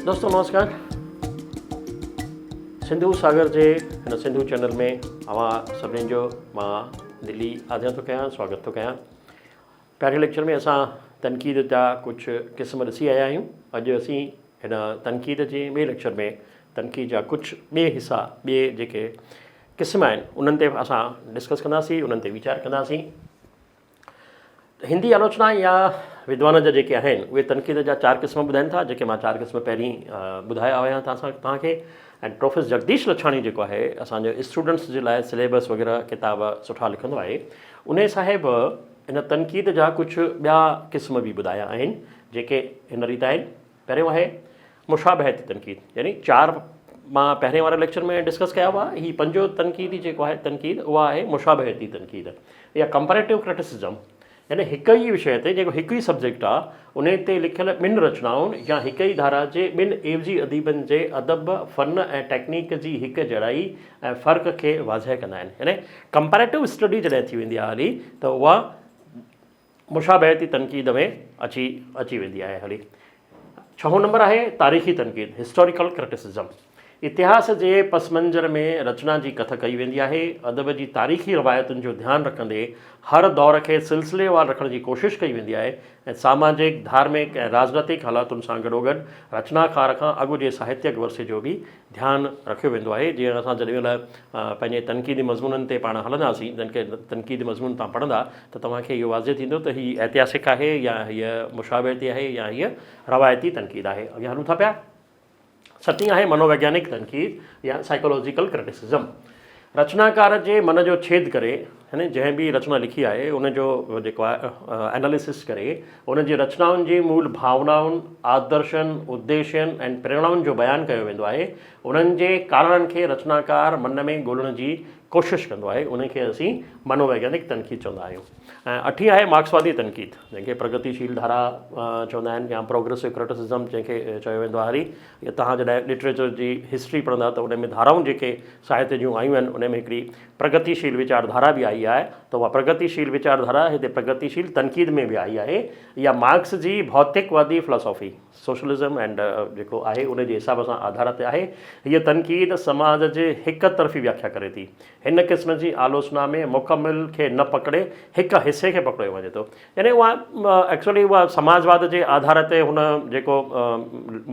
دوستو نمسڪار سنڌو ساگر جي هن سنڌو چينل ۾ اوهان سڀني جو مان دلي آجيان ٿو ڪيان سواگت ٿو ڪيان پهرين ليڪچر ۾ اسان تنقيد جا ڪجهه قسم ڏسي آيا آهيون اڄ اسين هن تنقيد جي ٻئي ليڪچر ۾ تنقيد جا ڪجهه ٻئي حصا ٻئي جيڪي قسم آهن انهن تي اسان ڊسڪس ڪنداسين انهن تي ويچار ڪنداسين هندي آلوچنا يا ودوان جا جيڪي آهن اهي تنقيد جا چار قسم ٻڌائن ٿا جيڪي مان چار قسم پهرين ٻڌايا هيا توهان سان توهان کي ۽ پروفيسر جگديش لڇاڻي جيڪو آهي اسان جو اسٽوڊنٽس جي لاء سليبس وغيره ڪتاب سٺا لکندو آهي ان صاحب ان تنقيد جا ڪجهه ٻيا قسم به ٻڌايا آهن جيڪي هن ريت آهن پهريون آهي مشابهتي تنقيد يعني چار مان پهرين واري ليڪچر ۾ ڊسڪس ڪيا هئا هي پنجون تنقيدي جيڪو آهي تنقيد اها آهي مشابهتي تنقيد يا ڪمپيريٽو ڪرٽيسزم يعني هڪ ئي وشي تي جيڪو هڪ ئي سبجيڪٽ آهي ان تي لکيل ٻن رچنائن يا هڪ ئي ڌارا جي ٻن عيوضي اديبن جي ادب فن ۽ ٽيڪنيڪ جي هڪ جهڙائي ۽ فرق کي واضح ڪندا آهن يعني ڪمپيريٽو اسٽڊي جڏهن ٿي ويندي آهي هلي ته اها مشابهتي تنقيد ۾ اچي اچي ويندي آهي هلي. ڇهون نمبر آهي تاريخي تنقيد، Historical Criticism. اتهاس جي پس منظر ۾ رچنا جي ڪٿ ڪئي ويندي آهي. ادب جي تاريخي روايتن جو ڌيان رکندي هر دور کي سلسليوار رکڻ جي ڪوشش ڪئي ويندي آهي ۽ ساماجڪ، ڌارمڪ ۽ راڄنيتڪ حالاتن سان گڏوگڏ رچناڪار کان اڳ جي ساهتيڪ ورثي جو به ڌيان رکيو ويندو آهي جيئن اسان جڏهن مهل پنهنجي تنقيدي مضمونن تي پاڻ هلنداسين جن کي تنقيدي مضمون تان پڙهندا ته توهان کي اهو واضح ٿيندو ته هي اتهاسڪ آهي يا هيء مشابهتي آهي يا هيء روايتي تنقيد آهي اڳيان هلون ٿا پيا ستين آهي منوويگيانڪ تنقيد يا سائيڪولوجيڪل ڪرٽيسزم رچناڪار جي من جو ڇيد ڪري يعني جنهن به رچنا لکي آهي ان جو جيڪو آهي اناليسس ڪري ان جي رچنائن جي مول ڀاونائن، آدرشن، اديشين ۽ پريرڻائن جو بيان ڪيو ويندو آهي. انهن جي ڪارڻن کي رچناڪار من ۾ ڳولڻ جي ڪوشش ڪندو آهي ان کي اسين منوويگيانڪ تنقيد چوندا آهيون. ۽ اٺين آهي مارڪسوادي تنقيد جنهن کي پرگتيشيل ڌارا چوندا آهن يا پروگريسو ڪرٽسزم جنهن کي چيو ويندو آهي. يا توهان جڏهن لٽريچر جي هسٽري پڙهندا ته ان ۾ ڌارائون جيڪي ساهتيه جون آيون آهن ان ۾ هڪڙي پرگتيشيل ويچار ڌارا به آئي آهي ته اها پرگتيشيل ويچار ڌارا هتي پرگتيشيل تنقيد ۾ به آئي آهي يا مارڪس جي ڀوتڪوادي فلاسافي سوشلزم اينڊ جيڪو آهي ان جي حساب سان آڌار تي آهي. هيء تنقيد سماج جي هڪ طرفي وياکيا ڪري ٿي. هن قسم جي آلوچنا ۾ مڪمل کي نه پڪڙي هڪ حصي کي پڪڙيو وڃي ٿو. يعني اها ايڪچوئلي اها سماجواد جي آڌار تي هن جيڪو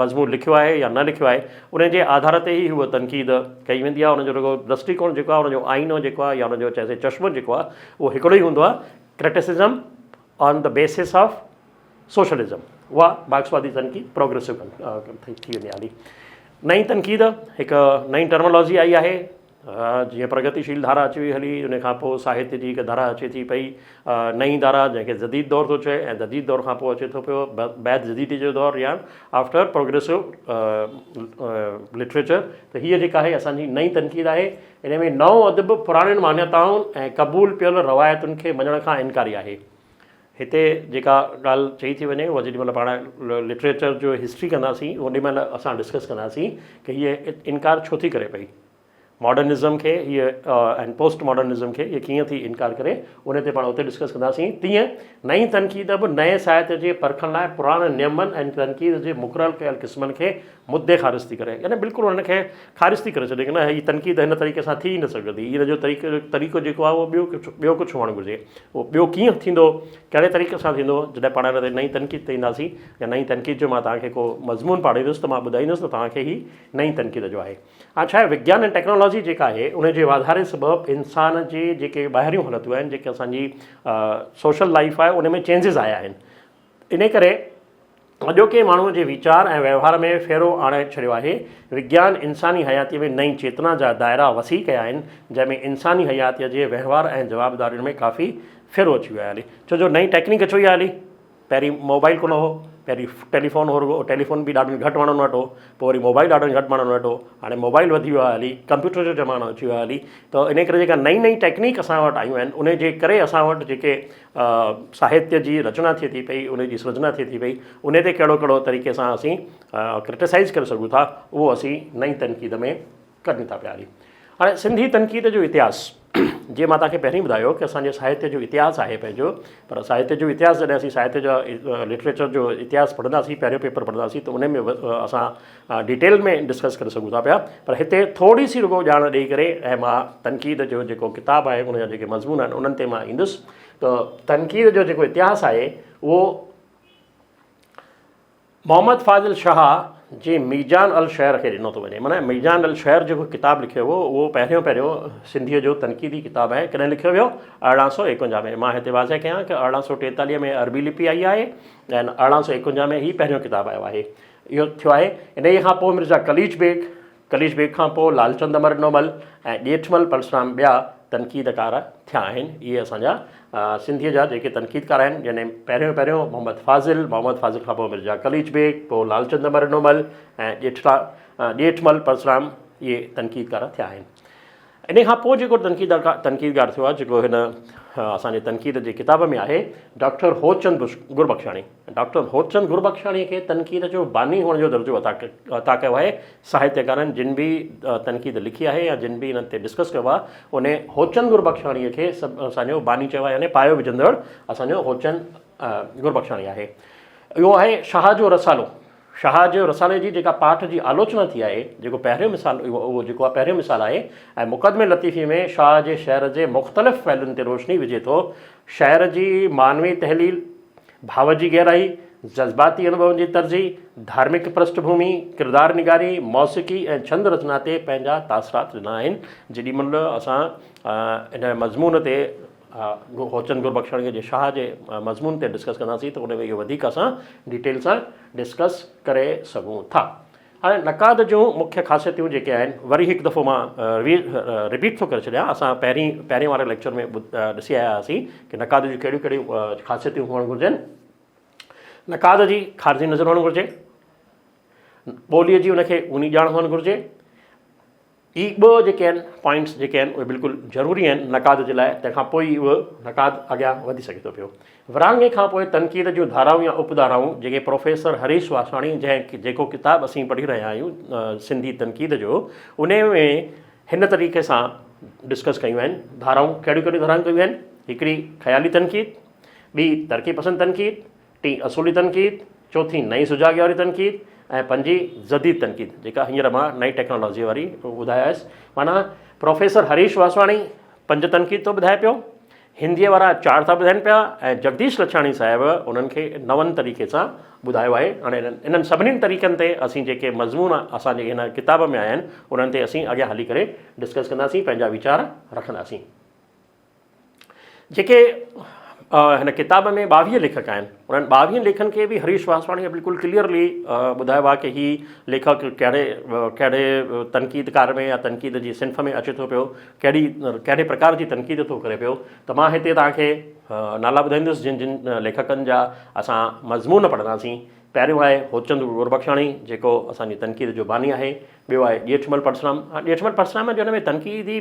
مضمون لکيو آهي يا نه لکيو آهي ان جي آڌار تي ئي هوء تنقيد ڪئي ويندي آهي. ان جو رڳو درشٽيڪوڻ جيڪو آهي ان جو آئينو جيڪو آهي يا ان جو چئجي چشمو جيڪو آهي اهو هڪڙو ئي هوندو آهي criticism on the basis of socialism. اها مارڪسوادي تنقيد پروگريسو ٿي ويندي آهي. نئين تنقيد هڪ نئين ٽرمالاجي آئي آهي. جيئن پرگتيشيل ڌارا اچي وئي هلي، ان کان پوء ساهتيه جي هڪ ڌارا اچي ٿي پئي، نئين ڌارا جنهن کي جديد دور ٿو چئي ۽ جديد دور کان پوء اچي ٿو پيو بعد جديدي جو دور يا آفٽر پروگريسو لٽريچر ته هيء جيڪا آهي اسان جي نئين تنقيد آهي، ان ۾ نئون ادب پراڻين مانيتائن ۽ قبول پيل روايتن کي مڃڻ کان انڪاري آهي. هتي جيڪا ڳالهه چئي ٿي وڃي اها جيڏي مهل پاڻ لٽريچر جو هسٽري ڪنداسين اوڏي مهل اسان ڊسڪس ڪنداسين ڪه هيء انڪار ڇو ٿي ڪري پئي ماڊرنزم کي هيء ۽ پوسٽ ماڊرنزم کي هيء ڪيئن ٿي انڪار ڪري ان تي پاڻ اتي ڊسڪس ڪنداسين تيئن نئين تنقيد به نئين ساهتيه جي پرکڻ لاء پراڻن نيمن ۽ تنقيد جي مقرر ڪيل قسمن کي مدي خارج ٿي ڪري يعني بلڪل انهن کي خارج ٿي ڪري ڇڏي ڪه نه هي تنقيد هن طريقي سان ٿي ئي نه سگهندي ان جو طريقو طريقو جيڪو آهي اهو ٻيو ڪجهه ٻيو ڪجهه هئڻ گهرجي اهو ٻيو ڪيئن ٿيندو ڪهڙي طريقي سان ٿيندو جڏهن پاڻ ان تي نئين تنقيد تي اينداسين يا نئين تنقيد جو مان توهان کي ڪو مضمون پاڙهيندس ته مان ٻڌائيندس ته توهان کي هي نئين تنقيد جو آهي ها ڇا آهي وگيان ۽ ٽيڪنالاجي جيڪا آهي ان جي واڌاري سبب انسان جي جيڪي ٻاهريون حالتون آهن جيڪي اسان جي سوشل لائف آهي ان ۾ چينجز آيا آهن ان ڪري اڄوڪي ماڻهوء جي ويچار ۽ وهنوار ۾ ڦيرو آڻي ڇڏيو آهي. وگيان انساني حياتيء ۾ نئين چيتنا جا دائرا وسيع ڪيا آهن، جنهن ۾ انساني حياتيء جي وهنوار ۽ جوابدارين ۾ ڪافي ڦيرو اچي ويو آهي. ڇو جو نئين ٽيڪنيڪ اچي وئي آهي. پهرين موبائل ڪونه هو، پهرين ٽيليفون هو رڳو، ٽيليفون به ڏاڍن گهٽ ماڻهن وٽ هو، پوء وري موبائل ڏاڍن گهٽ ماڻهن وٽ هو، هاڻي موبائل وڌي ويو آهي هلي، ڪمپيوٽر جو زمانو اچي ويو آهي هلي ته انهيء ڪري جيڪا نئين نئين ٽيڪنيڪ اسان وٽ آيون آهن، انهيء جي ڪري اسان وٽ جيڪي ساهتيه جي رچنا ٿئي ٿي پئي، ان جي سرجنا ٿئي ٿي پئي، ان تي ڪهڙو ڪهڙو طريقي سان اسين ڪرٽيسائيز ڪري سگهون ٿا، اهو اسين نئين تنقيد ۾ ڪڍون ٿا پيا. هاڻي سنڌي تنقيد جو اتهاس. جيئن مان توهان کي پهرين ٻڌايو ڪه اسان جي ساهتيه جو اتهاس آهي پنهنجو پر ساهتيه جو اتهاس جڏهن اسين ساهتيه جا لٽريچر جو اتهاس پڙهنداسين پهريون پيپر پڙهنداسين ته ان ۾ اسان ڊيٽيل ۾ ڊسڪس ڪري سگهون ٿا پيا پر هتي ٿوري سي رڳو ڄاڻ ڏيئي ڪري ۽ مان تنقيد جو جيڪو ڪتاب آهي ان جا جيڪي مضمون آهن انهن تي مان ايندس ته تنقيد جو جيڪو اتهاس آهي اهو محمد فاضل شاهه جي ميزان الشعر کي ڏنو ٿو وڃي. معنيٰ ميزان الشعر جيڪو ڪتاب لکيو ويو اهو پهريون پهريون سنڌيء جو تنقيدي ڪتاب آهي. ڪڏهن لکيو ويو؟ 1851 ۾. مان هتي واضح ڪيان ته 1843 ۾ عربي لپي آئي آهي ۽ 1851 ۾ هي پهريون ڪتاب آيو آهي. اهو ٿيو آهي. انهيء کان پوء مرزا قليچ بيگ، قليچ بيگ کان پوء لالچند امرڏنومل ۽ ڄيٺمل پرسرام ٻيا تنقيدڪار ٿيا آهن. اهي اسان جا سنڌيء جا جيڪي تنقيدڪار آهن، يعني پهريون پهريون محمد فاضل، محمد فاضل کان پوء مرزا قليچ بيگ، پوء لالچند امرڏنومل ۽ ڄيٺمل پرسرام اهي تنقيدڪار ٿيا آهن. انهيء کان پوء جيڪو تنقيدگار ٿيو آهي، جيڪو هن اسان جي تنقيد جي ڪتاب ۾ آهي، ڊاڪٽر هوتچند گربخشاڻي. ڊاڪٽر هوتچند گربخشاڻيء کي تنقيد جو باني هئڻ جو درجو عطا ڪيو آهي. ساهتيڪارن جن به تنقيد لکي آهي يا جن به انهن تي ڊسڪس ڪيو آهي، ان هوتچند گربخشاڻيء کي سڀ اسان جو باني چيو آهي يعني پايو وجهندڙ اسان جو هوتچند گربخشاڻي آهي. اهو آهي شاهه جو رسالو. شاهه جي رسالي جي جيڪا پاٺ جي آلوچنا ٿي آهي، جيڪو پهريون مثال اهو جيڪو آهي پهريون مثال آهي ۽ مقدمي لطيفي ۾ شاهه جي شعر جي مختلف پهلوئن تي روشني وجهي ٿو. شعر جي معنوي تحليل، ڀاو جي گهرائي، جذباتي انوڀون جي ترجيح، ڌارمڪ پرشٺ ڀومي، ڪردار نگاري، موسيقي ۽ ڇند رچنا تي پنهنجا تاثرات ڏنا آهن. جيڏي مهل اسان ان مضمون تي هوچند گربخشاڻيء جي شاهه جي مضمون تي ڊسڪس ڪنداسين ته ان ۾ اهو وڌيڪ اسان ڊيٽيل سان ڊسڪس ڪري سگهون ٿا. هاڻي نقاد جون مکيه خاصيتون جيڪي آهن وري هڪ دفعو مان رپيٽ ٿو ڪري ڇڏيان اسان پهرين پهرين واري ليڪچر ۾ ڏسي آيا هئاسين ڪي نقاد جون ڪهڙيون ڪهڙيون خاصيتون هئڻ گهرجن. نقاد جي خارجي نظر هئڻ گهرجي، ٻوليء جي ان کي اونهي ڄاڻ هئڻ گهرجي، هي ٻه جيڪي آهن پوائنٽس جيڪي آهن اهي بلڪل ضروري آهن نقاد جي لاء تنهن کان پوء ئي اهو نقاد اڳيان وڌي سگهي ٿو پيو. ورهاڱي کان پوء تنقيد جون ڌارائون يا اپ ڌارائون جيڪي پروفيسر هريش واسواڻي جنهن جيڪو ڪتاب اسين پڙهي رهيا آهيون سنڌي تنقيد جو انهي ۾ هن طريقي سان ڊسڪس ڪيون آهن ڌارائون ڪهڙيون ڪهڙيون ڌارائون ڪيون آهن هڪڙي خيالي تنقيد ٻي ترقي پسند تنقيد ٽين اصولي تنقيد، چوٿين نئين سجاڳي واري تنقيد ۽ پنجين جديد تنقيد جيڪا هينئر مان نئين ٽيڪنالاجيء واري ٻڌائي آيس. معنيٰ پروفيسر هريش واسواڻي پنج تنقيد ٿو ٻڌائي پيو، هنديء وارا چار ٿا ٻڌائين پيا ۽ جگديش لڇاڻي صاحب انهن کي نون طريقي سان ٻڌايو آهي. هاڻي انهن سڀني طريقن تي اسين جيڪي مضمون اسان جي هن ڪتاب ۾ آيا آهن انهن تي اسين اڳيان هلي ڪري ڊسڪس ڪنداسين پنهنجا ويچار رکنداسين. جيڪي هن ڪتاب ۾ 22 ليکڪ آهن انهن 22 ليکن کي به هريش واسواڻيء بلڪل ڪليئرلي ٻڌايو آهي ڪي هي ليکڪ ڪهڙي ڪهڙي تنقيدڪار ۾ يا تنقيد جي صنف ۾ اچي ٿو پيو ڪهڙي ڪهڙي پرڪار جي تنقيد ٿو ڪري پيو ته مان هتي توهان کي نالا ٻڌائيندس جن جن ليکڪن جا اسان مضمون پڙهنداسين پهريون آهي هوتچند گربخشاڻي جيڪو اسان جي تنقيد جو باني آهي ٻيو آهي ڄيٺمل پرسرام. ها ڄيٺمل پرسرام جو هن ۾ تنقيدي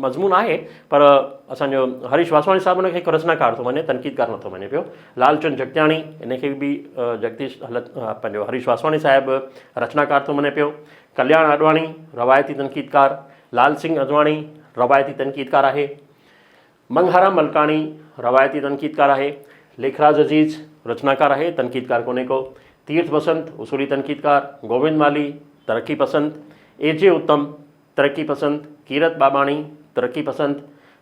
مضمون آهي پر اسان جو هريش واسواڻي صاحب ان کي هڪ رچناڪار ٿو مڃي تنقيدڪار نٿو مڃي پيو. لالچند جڳتياڻي ان کي به جگديش پنهنجو هريش واسواڻي صاحب رچناڪار ٿو مڃي پيو. ڪلياڻ آڏواڻي روايتي تنقيدڪار، لال سنگهه اجواڻي روايتي تنقيدڪار آهي. منگهارام ملڪاڻي روايتي تنقيدڪار آهي. ليکراج عزيز رچناڪار آهي، تنقيدڪار ڪونهي ڪو. تيرٿ بسنت اصولي تنقيدڪار، گووند مالهي ترقي پسند، اي جي اتم ترقي پسند، ڪيرت ٻاٻاڻي ترقي پسند،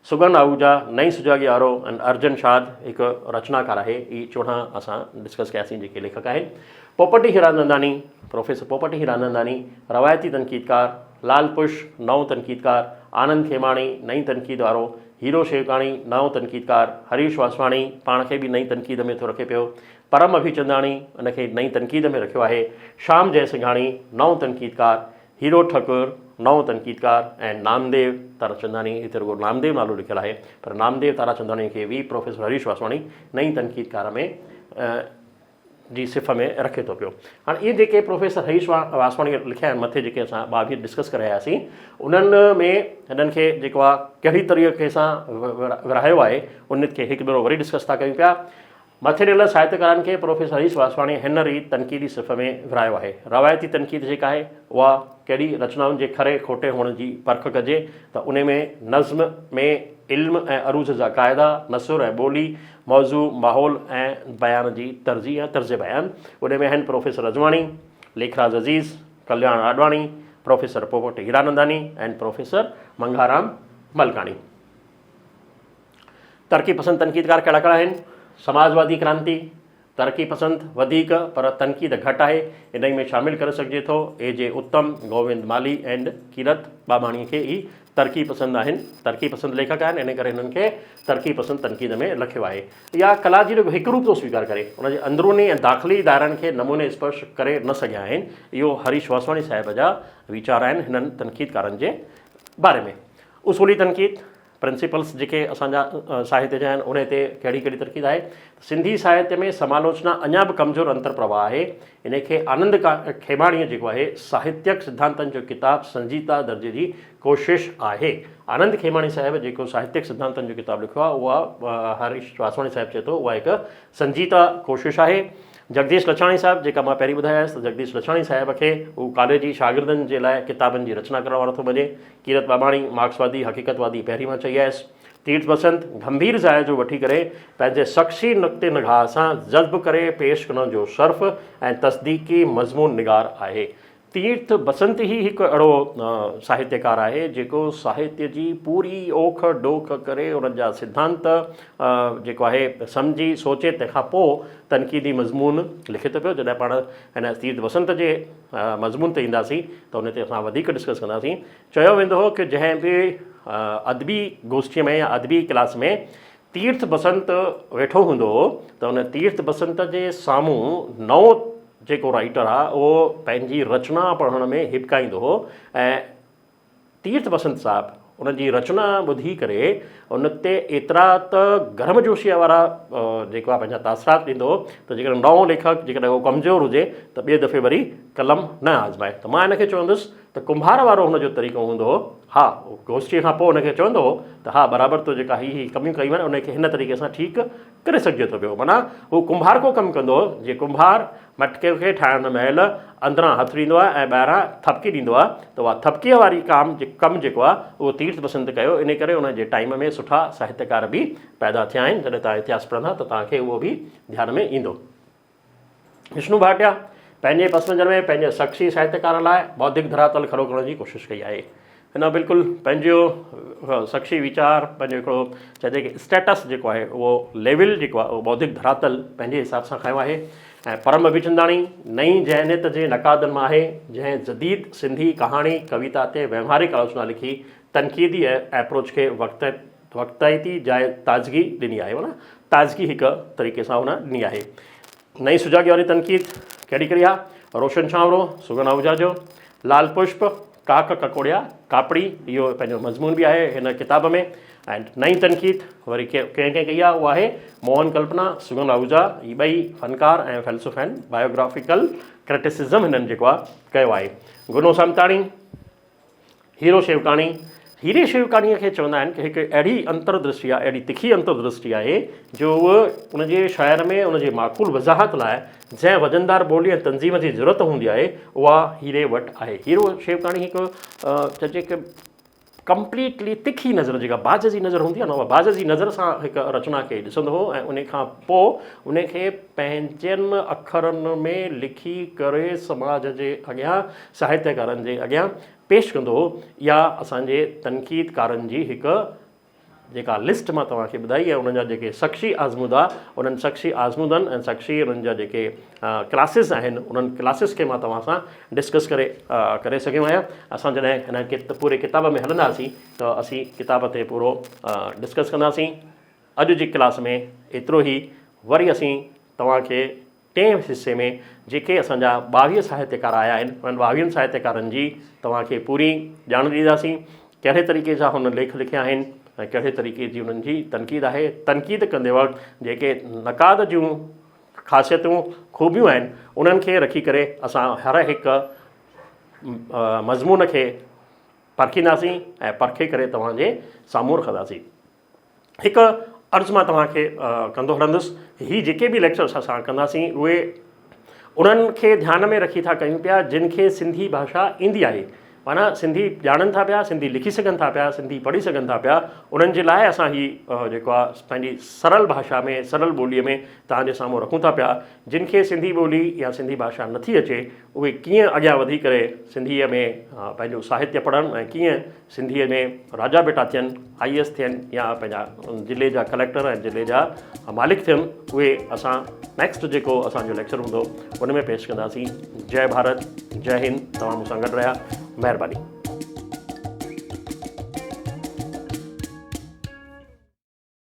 سگن آهوجا نئين سجاڳي آرو ۽ ارجن شاد هڪ رچناڪار آهي. اهي 14 اسان ڊسڪس ڪياسين جيڪي ليکڪ آهن. پوپٽي هيراننداڻي، پروفيسر پوپٽي هيراننداڻي روايتي تنقيدڪار، لال پش، نئون تنقيدڪار، آنند کيماڻي، نئين تنقيد وارو، هيرو شيوڪاڻي، نئون تنقيدڪار، هريش واسواڻي، پاڻ کي به نئين تنقيد ۾ ٿو رکي پيو، پرم اڀيچنداڻي، ان کي نئين تنقيد ۾ رکيو آهي، شام جئسنگهاڻي، نئون تنقيدڪار، هيرو ٺڪر، نئون تنقيدڪار ۽ نامديو تاراچنداڻي، هتي رڳو نامديو نالو لکيل آهي، پر نامديو تاراچنداڻي کي به پروفيسر هريش واسواڻي نئين تنقيدڪار ۾ جي صف ۾ رکي ٿو پيو. هاڻ اهي جيڪي پروفيسر هريش واسواڻيء لکيا آهن مٿي جيڪي اسان 22 ڊسڪس ڪري آياسين انهن ۾ هنن کي جيڪو آهي ڪهڙي طريقي سان ورهايو آهي ان کي هڪ ڀيرو وري ڊسڪس ٿا ڪيون پيا. مٿي ڏنل ساهتڪارن کي پروفيسر هريش واسواڻيء هن ريت تنقيدي صف ۾ ورهايو آهي. روايتي تنقيد جيڪا آهي اها ڪهڙي رچنائن جي کري کوٽي هئڻ جي پرک ڪجي ته انهي ۾ نظم ۾ علم ۽ عروض جا قاعدا، نثر ۽ ٻولي، موضوع، ماحول ۽ بيان جي ترجيح يا طرز بيان. انهي ۾ آهن پروفيسر اجواڻي، ليکراج عزيز، ڪلياڻ آڏواڻي، پروفيسر پوپٽ هيراننداني ۽ پروفيسر منگهارام ملڪاڻي. ترقي پسند تنقيدڪار ڪهڙا ڪهڙا آهن؟ سماجوادي ڪرانتي، ترقي پسند وڌيڪ پر تنقيد گهٽ آهي، انهي ۾ شامل ڪري سگهجي ٿو اي جي اتم، گووند مالهي اينڊ ڪيرت ٻاٻاڻي کي ئي ترقي پسند آهن، ترقي پسند ليکڪ آهن انهي ڪري هنن کي ترقي پسند تنقيد ۾ لکيو آهي. يا ڪلا جي رڳو هڪ روپ ٿو سويڪار ڪري، ان جي اندروني ۽ داخلي دائرن کي نموني اسپرش ڪري نه سگهيا آهن. اهو هريش واسواڻي صاحب جا ويچار آهن هنن تنقيدڪارن جي باري ۾. اصولي تنقيد، پرنسپلس جيڪي اسان جا ساهتيه جا آهن انهي تي ڪهڙي ڪهڙي تنقيد آهي. سنڌي ساهتيه ۾ سمالوچنا اڃا به ڪمزور انتر پرواهه آهي. انهي کي آنند کيماڻيء جيڪو آهي ساهتيڪ سڌانتن جو ڪتاب سنجيده درجي جي ڪوشش آهي. آنند کيماڻي صاحب جيڪو ساهتيڪ سڌانتن جو ڪتاب لکيو آهي اها هريش واسواڻي صاحب چئي ٿو اها هڪ سنجيده ڪوشش آهي. جگديش لڇاڻي صاحب جيڪا مان پهرين ٻڌائي آيس ته جگديش لڇاڻي صاحب کي هو ڪاليجي شاگردن جي لاء ڪتابن جي رچنا ڪرڻ وارو ٿو مڃي. ڪيرت ٻاٻاڻي مارڪسوادي حقيقتوادي پهرين مان چئي آيس. تيرٿ بسنت گنڀير جائزو وٺي ڪري پنهنجي شخصي نقطي نگاهه سان جذب ڪري پيش ڪرڻ جو شرف ۽ تصديقي مضمون نگار آهي. تيرٿ بسنت ئي هڪ اهڙو ساهتيڪار آهي جيڪو ساهتيه جي پوري اوک ڊوک ڪري ان جا سڌانت جيڪو آهي سمجهي سوچي تنهن کان پوء تنقيدي مضمون لکي ٿو پيو. جڏهن پاڻ هن تيرٿ بسنت جي مضمون تي اينداسين ته ان تي اسان وڌيڪ ڊسڪس ڪنداسين. چيو ويندو هو ڪه جنهن به ادبي گوشٺي ۾ يا ادبي ڪلاس ۾ تيرٿ بسنت ويٺو هوندو هو ته ان تيرٿ بسنت جي سامهون نئون جيڪو رائيٽر آ اهو پنهنجي رچنا پڙهڻ ۾ هٻڪائيندو هو ۽ تيرٿ بسنت صاحب ان جي رچنا ٻڌي ڪري ان تي ايترا ته گرم جوشيء وارا جيڪو آ پنهنجا تاثرات ڏيندو هو ته جيڪڏهن نئون ليکڪ جيڪڏهن اهو ڪمزور هجي ته ٻئي دفعي وري قلم نه آزمائي ته مان هن کي چوندس ته ڪنڀار وارو هن جو طريقو هوندو هو، ها، گوشٽيء کان پوء هن کي چوندو هو ته ها برابر تو جيڪا هي هي ڪميون ڪيون آهن انهن کي هن طريقي سان ٺيڪ ڪري سگهجي ٿو پيو. معنيٰ هو ڪنڀارڪو ڪم ڪندو هو، جيئن ڪنڀار مٽڪي کي ٺاهڻ مهل اندران هٿ ڏيندو آهي ۽ ٻاهران ٿپڪي ڏيندو آهي ته اها ٿپڪيء واري ڪام ڪم جيڪو آهي اهو تيرٿ بسنت ڪيو، انهي ڪري ان جي ٽائيم ۾ سٺا ساهتيڪار به پيدا ٿيا آهن، جڏهن توهان اتهاس پڙهندا ته توهان کي اهو به ڌيان ۾ ايندو. وشنو ڀاٽيا پنهنجي پس منظر ۾ پنهنجي شخصي ساهتيڪار لاء بوڌڪ ڌراتل کڙو ڪرڻ جي ڪوشش ڪئي آهي. هن بلڪل پنهنجو شخصي ويچار پنهنجو هڪڙو چئجي ڪي اسٽيٽس جيڪو آهي اهو ليول جيڪو آهي اهو بوڌڪ ڌراتل پنهنجي حساب سان کنيو آهي ۽ پرم ابيچنداڻي نئين ذهنيت جي نقادن مان آهي جنهن جديد سنڌي ڪهاڻي ڪويتا تي ويوهارڪ آلوچنا لکي تنقيدي ايپروچ کي وقت وقتائتي جاء تازگي ڏني آهي معنيٰ تازگي هڪ طريقي سان هن ڏني آهي. نئين سجاڳي واري تنقيد ڪهڙي ڪهڙي آهي؟ روشن ڇانورو، سگن آهوجا جو، لال پشپ، ڪاڪ ڪڪوڙيا، ڪاپڙي، اهو پنهنجو مضمون به آهي هن ڪتاب ۾ ۽ نئين تنقيد وري ڪنهن ڪنهن ڪئي آهي اها آهي موهن ڪلپنا، سگن آهوجا، هي ٻئي فنڪار ۽ فيلسوف آهن، بايوگرافيڪل ڪرٽيسزم هنن جيڪو آهي ڪيو آهي. گنو سامتاڻي. هيرو شيوڪاڻي، هيري شيوڪاڻيء کي چوندا آهن ته هڪ اهڙي انتر درشٽي آهي، اهڙي تکي انتر درشٽي آهي جو هوء ان جي شاعر ۾ ان جي معقول وضاحت لاء جنهن وزندار ٻولي ۽ تنظيم جي ضرورت هوندي آهي، اها هيري وٽ آهي. هيرو شيوڪاڻي هڪ چئجي ته ڪمپليٽلي تکي نظر جيڪا باز جي نظر هوندي آهي نه اها باز جي نظر سان هڪ رچنا کي ڏسندو هو ۽ ان کان پوء ان کي پنهنجن اکرن ۾ لکي ڪري سماج جي اڳيان ساهتيڪارن جي اڳيان پيش ڪندو هو. اها اسان جي تنقيدڪارن جي هڪ جيڪا لسٽ مان توهان کي ٻڌائي ۽ انهن جا جيڪي شخصي آزمودا انهن شخصي آزمودن ۽ شخصي انهن جا جيڪي ڪلاسز آهن انهن ڪلاسز کي مان توهان سان ڊسڪس ڪري ڪري سگهيو آهيان. اسان جڏهن هن پوري ڪتاب ۾ هلنداسين ته اسين ڪتاب تي پورو ڊسڪس ڪنداسين. اڄ جي ڪلاس ۾ ايترو ئي وري اسين توهان کي ٽئين حصي ۾ جيڪي اسان جا 22 ساهتيڪار آيا آهن، انهن ٻاويهن ساهتيڪارن جي توهان کي پوري ڄاڻ ڏينداسين، ڪهڙي طريقي سان هن ليک لکيا آهن ۽ ڪهڙي طريقي جي انهن جي تنقيد آهي. تنقيد ڪندي وقت جيڪي نقاد جون خاصيتون، خوبيون آهن، انهن کي رکي ڪري اسان هر هڪ مضمون کي پرکينداسين ۽ پرکي ڪري توهان جي سامهون رکنداسين. هڪ عرض مان توهان کي ڪندو هلندس، هي جيڪي به ليڪچرس اسان ڪنداسين اهي انهن کي ڌيان ۾ رکي ٿا ڪيون پيا جن کي سنڌي ڀاشا ايندي آهي معنيٰ سنڌي ڄاڻن ٿا پيا، سنڌي لکي سگهن ٿا پيا، سنڌي پڙهي سگهن ٿا پيا، انهن جي لاء اسان هي جيڪو آهي پنهنجي سرل ڀاشا ۾ سرل ٻوليء ۾ توهان جي سامهون رکون ٿا پيا، جن کي سنڌي ٻولي يا سنڌي ڀاشا نٿي اچي اهي ڪيئن اڳيان وڌي ڪري سنڌيء ۾ پنهنجو ساهتيه پڙهن ۽ ڪيئن سنڌيء ۾ راجا بيٽا ٿين، I S ٿين يا پنهنجا ضلعي جا ڪليڪٽر ۽ ضلعي جا مالڪ ٿين اهي اسان نيڪسٽ جيڪو اسان جو ليڪچر هوندو ان ۾ پيش ڪنداسين. جئه ڀارت جئه هند توهان مون سان گڏ رهيا مهرباني.